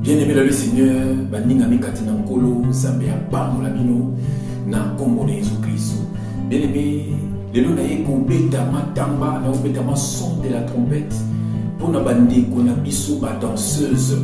Bien-aimé dans le Seigneur, baningami kati na Nkolo, Nzambe apambola bino na nkombo na Yesu Kristo. Bien-aimé, lelo naye kobeta matamba, na kobeta ma son de la trompette mpo na bandeko na biso ba danseuse.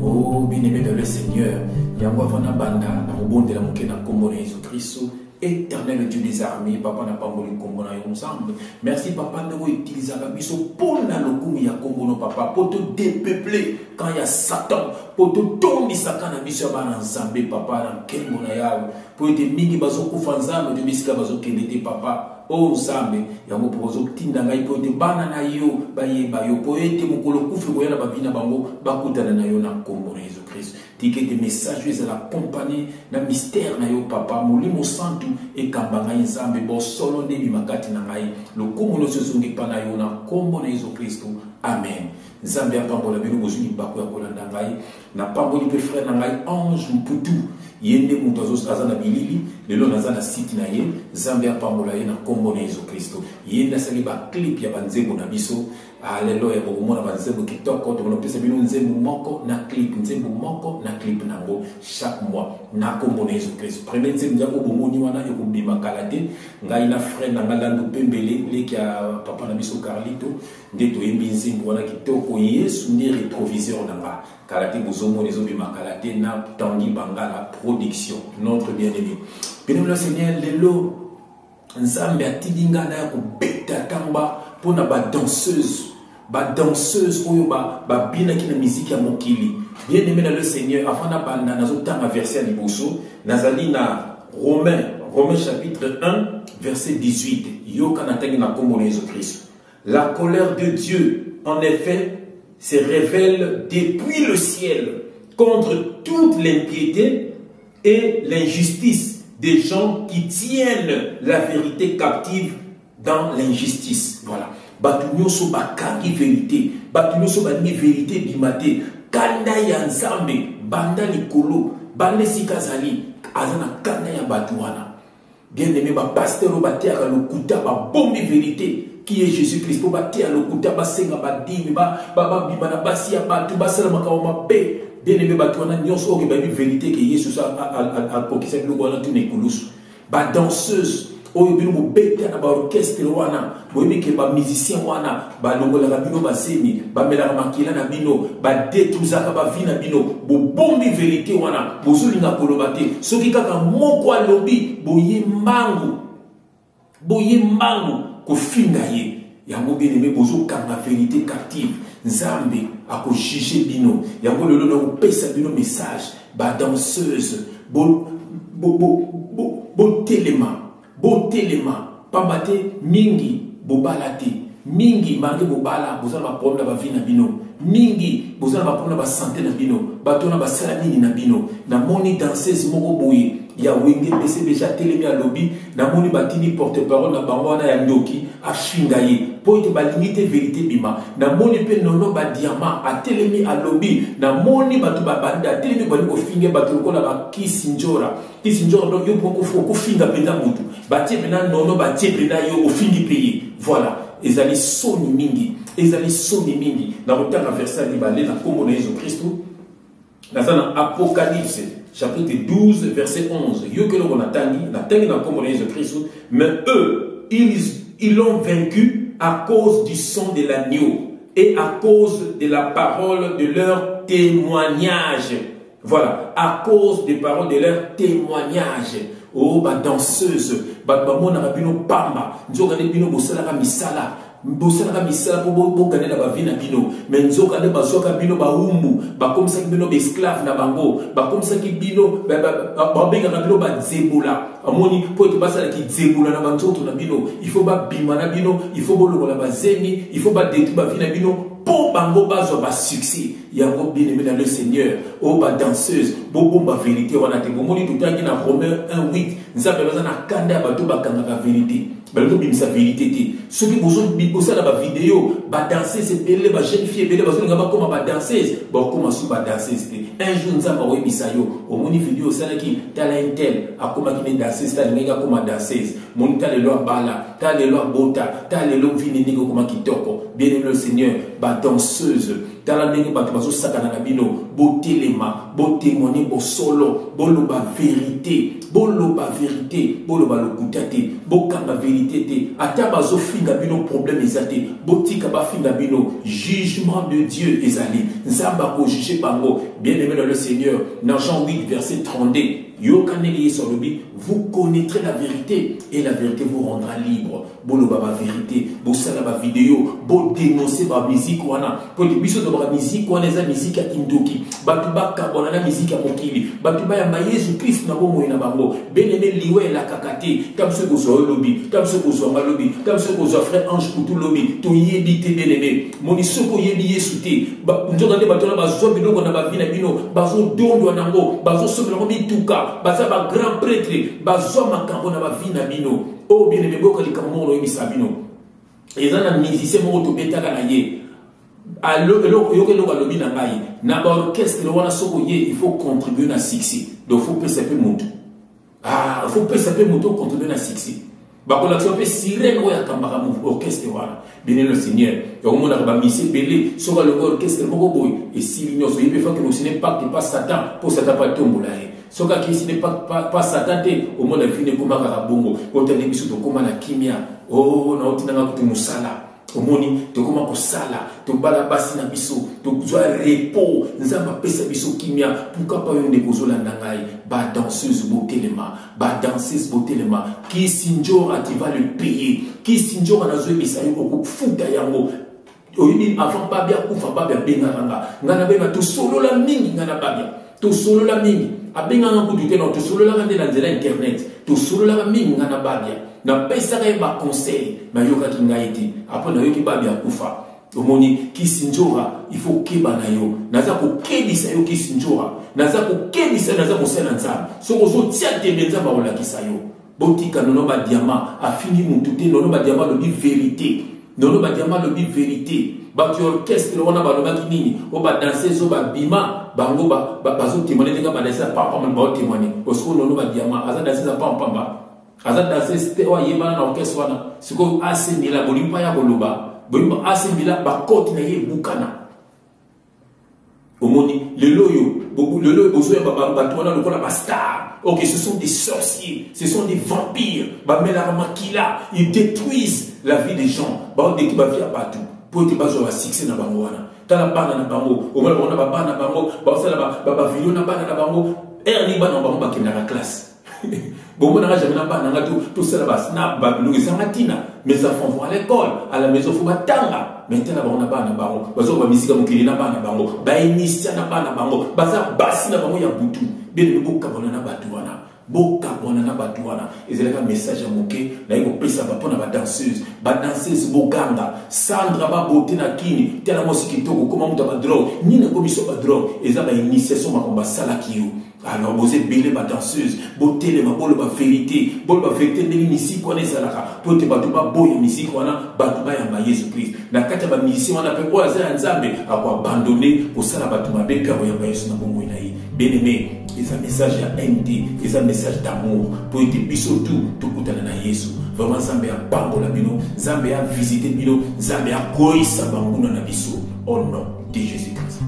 Oh, bien-aimé dans le Seigneur, yango avant nabanda nakobondela moke na nkombo na Yesu Kristo. Éternel Dieu des armées, papa na pamboli kombo na yo Nzambe. Merci papa ndenge outilisaka biso mpo na lokumu ya kombo no papa, mpo to dépeupler quand ya Satan, mpo totondisaka na biso ya bana Nzambe papa na nkembo na Yawe, mpo ete mingi bazokufa Nzambe to bisika bazokende te papa. O Nzambe, yango mpo ozotinda ngai mpo ete bana na yo bayeba yo, mpo ete mokolo kufa ekoya na bavi na bango bakutana na yo na nkombo na Yesu Kristo. Tika ete message oyo ezala accompagné na mystère na yo papa. Molimo Santu ekamba ngai Nzambe, bosolo nde ebima kati na ngai. Lokumu nyonso ezongi epai na yo na nkombo na Yesu Kristo. Amen. Nzambe apambola bino, bozwi libaku ya kolanda ngai. Napamboli mpe frère na ngai Ange Mputu, ye nde moto aza na bilili lelo, naza na site na ye. Nzambe apambola ye na nkombo na Yesu Kristo. Ye nde asali baclip ya banzembo na biso. Alleluia, bokomona banzembo kitoko. Tokonopesa bino nzembo moko na clip, nzembo moko na clip nango chaque mois na nkombo na Yesu Kristo. Premier nzembo yango bomoni wana ekobima kala te. Ngai na frère na ngai Landu Pembele, leki ya papa na biso Carlito, nde toyembi nzembo wana kitoko. Yesu nde rétroviseur na nga. Kala te bozomona ezobima kala te na Tanguy Bangala production, notre bien-aimé. Bien-aimé le Seigneur, lelo Nzambe atindi ngai naya kobeta tamba mpo na badanseuse, badanseuse oyo babinaki na miziki ya mokili. Bien aimé na le Seigneur, avant nabanda nazotanga verset ya liboso, nazali na Romain chapitre 1 verset 18. Yoka natangi na nkombo na Yesu Kristo. La colère de Dieu, en effet, se révèle depuis le ciel contre toute l'impiété et l'injustice des gens qui tiennent la vérité captive dans l'injustice. Voilà. Bato nyonso bakangi vérité, bato nyonso balingi vérité ebima te. Kanda ya Nzambe banda likolo, banda esika azali, aza na kanda ya bato wana. Bien aimé, ba pasteur oyo bateyaka lokuta, babombi vérité qui est Jésus-Christ, mpo bateya lokuta, basenga badimi, babima na basi ya bato, basala makambo mabe. Bien aimé, bato wana nyonso oyo bayebi vérité ke Yesu akokisa biloko wana tuna ekulusu. Ba danseuse oyo bino bobeta na baorchestre wana, boyebi ke bamusicien wana balongolaka bino bazemi, bamelaka makila na bino, badetruisaka bavi na bino. Bobombi verité wana, bozolinga koloba te. Soki kaka moko alobi, boye mbangu, boye mbangu kofinga ye. Yango bien aimé, bozokanga vérité captive. Nzambe akojuge bino. Yango lelo nakopesa bino message, ba danseuse, botelema, botelema, pamba te mingi bobala te, mingi malgré bobala boza na baproblème na bavi na bino, mingi boza na baproblème na basante na bino. Bato wana basala nini na bino? Namoni danseuse moko boye ya Wenge BCBG atelemi alobi, namoni batindi porte parole na bango wana ya ndoki afinga ye mpo ete balingi te verité bima. Namoni mpe Nono Badiama atelemi alobi, namoni bato babandi atelemi bali kofinga bato lokola bakisi njora, kisi njora. Donc yo moko okofinga mpenza motu, batie mpenza Nono, batie mpenza yo, ofingi mpe ye. Voilà, ezali soni mingi, ezali soni mingi. Nakotanga verset ya mibale na nkombo na Yesu Kristo. Naza na Apocalypse chapitre 12 verset 11. Yoki eloko natangi, natangi na nkombo na Yesu Kristo. Mais eux, ils l'ont vaincu à cause du sang de l'agneau et à cause de la parole de leur témoignage. Voilà, à cause des paroles de leur témoignage. Oh, ba danseuse, ba bamonaka bino pamba, nzoka nde bino bosalaka misala, bosalaka misala mpo bokanela bavi na bino, me nzoka nde bazwaka bino bawumbu, bakomisaki bino baesclave na bango, bakomisaki bino, babengaka bino banzebola. Amoni mpo ete basalaki nzebola na banzoto na bino, il faut babima na bino, il faut bolongola bazemi, il faut badetruire bavi na bino mpo bango bazwa basuccès. Yango bien aimé dans le Seigneur, oyo ba danseuse, bobomba vérité wana te. Bomoni totangi na Romain 1 8, Nzambe aza na kanda ya bato bakangaka verite, balingi kobimisa verite te. Soki bosala bavideo, badanseuse ebele, bajeune fille ebele bazolinga bakóma badanseuse, bakóma su badanseuse te. Un jour Nzambe akoyebisa yo: omoni video osalaki, tala intel akomaki ne danseuse te, alingaki akóma danseuse, moni, ta lelo abala, ta lelo abota, ta lelo vie ndenge okoma kitoko. Bien aimé le Seigneur, badanseuse, tala ndenge bato bazosakana na bino. Botelema, botémoigne bosolo, boloba vérité, boloba vérité, boloba lokuta te, bokanga vérité te. Ata bazofinga bino, problème eza te, botika bafinga bino. Jugement de Dieu ezali, Nzambe akojuge bango. Bien aimé dans le Seigneur, na Jean 8 verset 32, yoka ndenge Yesu alobi: vous connaîtrez la vérité et la vérité vous rendra libre. Boloba bavérité, bosala bavideo, bodénonce bamusique wana, po ete biso tobaka musique wana eza musique ya kindoki. Bato bakabwana na musique ya mokili, bato bayamba Yesu Kristu na bomoi na bango. Bien-aimé, liwa elakaka te. Ta biso ekozwa yo lobi, ta biso ekozwanga lobi, ta biso ekozwa frère Ange Kutu lobi, toyebi te. Bien-aimé, moni, soki oyebi Yesu te, nzoka nde bato wana bazwa biloko na bavie na bino, bazodondwa nango, bazosomela yango mituka, baza bagrand prêtre, bazwa makambo na bavie na bino. Oyo, bien-aimé, boyoka likambo moko noyebisa bino. Eza na musicien moko tobetaka na ye. Yoka eloko alobi na ngai: na baorchestre wana, soki oye, il faut contribuer na succès. Donc faut pesa mpe motu, ah, faut pesa mpe motu, ocontribue na succès. Bakolakisa mpe sirene oyo akambaka orchestre wana. Bien le Seigneur, yakomonaka bamisi ebele, soki alongi orchestre moko boye, esili nyonso. Ye mpe fakende kosigner pacte pa Satan, mpo Satan mpe atombola ye. Soki akei pa Satan te, omona vie ekóma kaka bongo. Otande biso tokóma na kimia. O naotinanga kutu mosala, omoni, tokóma kosala, tobala basi na biso, tozwa repos, Nzambe apesa biso kimia. Pourquoi pa yo, ndeko ozolanda ngai? Badanseuse botelema, badanseuse botelema. Kisi Njora, tu vas le payer. Kisi Njora, nazoyebisa yo, okofuta yango. Oyebi, avant Babia kufa, Babia abengaka nga, ngai nabenga, tosolola mingi, ngai na Babia tosolola mingi. Abengaka kutu te, na tosololaka nde na nzela internet, tosololaka mingi ngai na Babia. Napesaka ye baconseil, nayokaki ngai te. Apres nayoki Babia akufa. Omoni, Kisi Njora, il faut keba na yo. Naza kokebisa yo, Kisi Njora, naza kokebisa yo, naza kosala Nzambe. Soki ozotia tembe, Nzambe akolakisa yo. Botika Nono Badiama, afingi mutu te. Nono Badiama alobi vérité, Nono Badiama alobi vérité. Bato ya orchestre wana balobaki nini? Oyo badanseuse oyo babima, bango bazotémoigne ndenge badanseuse ya pampamba baotémoigne. Osiko Nono Badiama aza danseuse ya pampamba, aza danseuse te oyo ayebana na orchestre wana. Sikoyo asemila, bolingi mpa ya koloba, bolingi asemila bakoti na ye ebukana. Omoni, lelo oyo, lelo oyo bozoyamba bato wana lokola bastar. Ok, ce sont des sorciers, ce sont des vampires, bamelaka makila, ils détruisent la vie des gens, baodeki bavie ya bato mpo ete bazwa basuccès na bango wana. Tala bana na bango, omona bango na babana na bango, bazosala bavideo na bana na bango. Ere nini bana na bango bakendaka classe? Bomonaka jamais na bana nga tosala basnap, babiloko ezanga ntina. Mes enfants vont à l'école, à la maison faut batanga. Mais tala bango na bana bango, bazoka bamisika mokili na bana bango, bainisia na bana bango, baza basi na bango ya butu. Bien, bokabwana na bato wana, bokabwana na bato wana. Ezalaka message ya moke naye kopesa mpo na badanseuse. Badanseuse, boganga. Sandra Babote na Kini, tala mwasi kitoko, koma moto ya badrogue. Nini ekomi so badrogue? Eza bainitiation, makambo basalaki yo. Alors boza ebele badanseuse, botelema, boloba vérité, boloba vérité ndenge misiki wana ezalaka, mpo ete bato baboya misiki wana, bato bayamba Yesu Krist. Na kati ya bamusicien wana mpe, oyo aza ya Nzambe akoabandonne kosala bato mabe mpe akoyamba Yesu na bomoi na ye. Bien aimé, eza message ya nt, eza message d'amour, mpo ete biso tu tokutana na Yesu. Vraiment, Nzambe apambola bino, Nzambe avisite bino, Nzambe akoyisa banguna na biso, au nom de Jésus Christ.